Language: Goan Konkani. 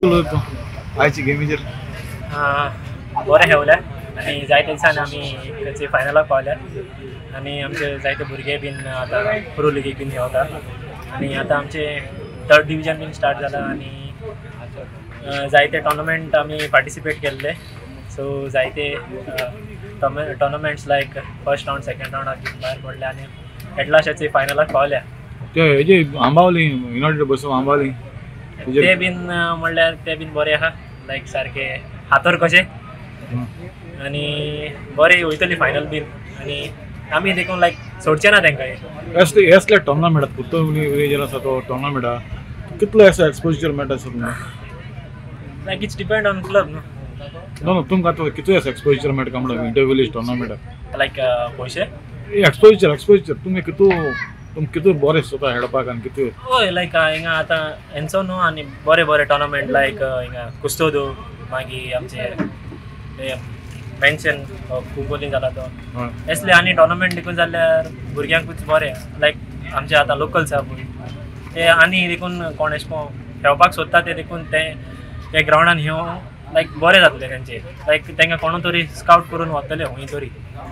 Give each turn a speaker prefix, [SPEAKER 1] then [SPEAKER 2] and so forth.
[SPEAKER 1] आयची गेमीचेर
[SPEAKER 2] बरें खेळ्ळे आनी जायते दिसान आमी फायनलाक पावल्या आनी आमचे जायते भुरगे बीन आतां प्रो लिगीक बीन खेळटा आनी आतां आमचे थर्ड डिविजन बीन स्टार्ट जाला आनी जायते टोर्नामेंट आमी पार्टिसिपेट केल्ले. सो जायते tournaments like first round second रावंडाक भायर पडले आनी एटलास्टाचे फायनलाक पावल्या.
[SPEAKER 1] ते हेजे आंबावली युनायटेड बसून आंबावली
[SPEAKER 2] ते बीन म्हणल्यार ते बीन बरे आहा, लायक सारके हातर कशे आनी बरे वयतली फायनल बीन आनी आमी देखून लायक सोडचे ना तांकां.
[SPEAKER 1] असले असले टोर्नामेंटात कुत्तोली विलेजर आसा तो टोर्नामेंटा कितलो असो एक्सपोजर मेळटा सर तुमकां?
[SPEAKER 2] Like it's depend on club न्हू.
[SPEAKER 1] नो नो तुमकां आतां कितलो असो एक्सपोजर मेळटा म्हणल्यार इंटर विलेज टोर्नामेंटाक
[SPEAKER 2] लायक पयशे
[SPEAKER 1] एक्सपोजर एक्सपोजर तुमी कितू तुम कितू बरें सोता खेळपाक आनी कितू?
[SPEAKER 2] हय, लायक हिंगा आतां हेंचो न्हू आनी बरे बरे टोर्नामेंट लायक हिंगा कुस्तोदो, मागीर आमचे मेन्शन कुंकोली जाला तो असले आनी टोर्नामेंट देखून जाल्यार भुरग्यांकूच बरें. लायक आमचे आतां लोकल्स आहा पळय ते आनी देखून कोण एशें कोण खेळपाक सोदता ते देखून ते ते ग्रावंडान येवन लायक बरें जातलें तेंचे. लायक तांकां कोणू तरी स्कावट करून वतले खंय तरी.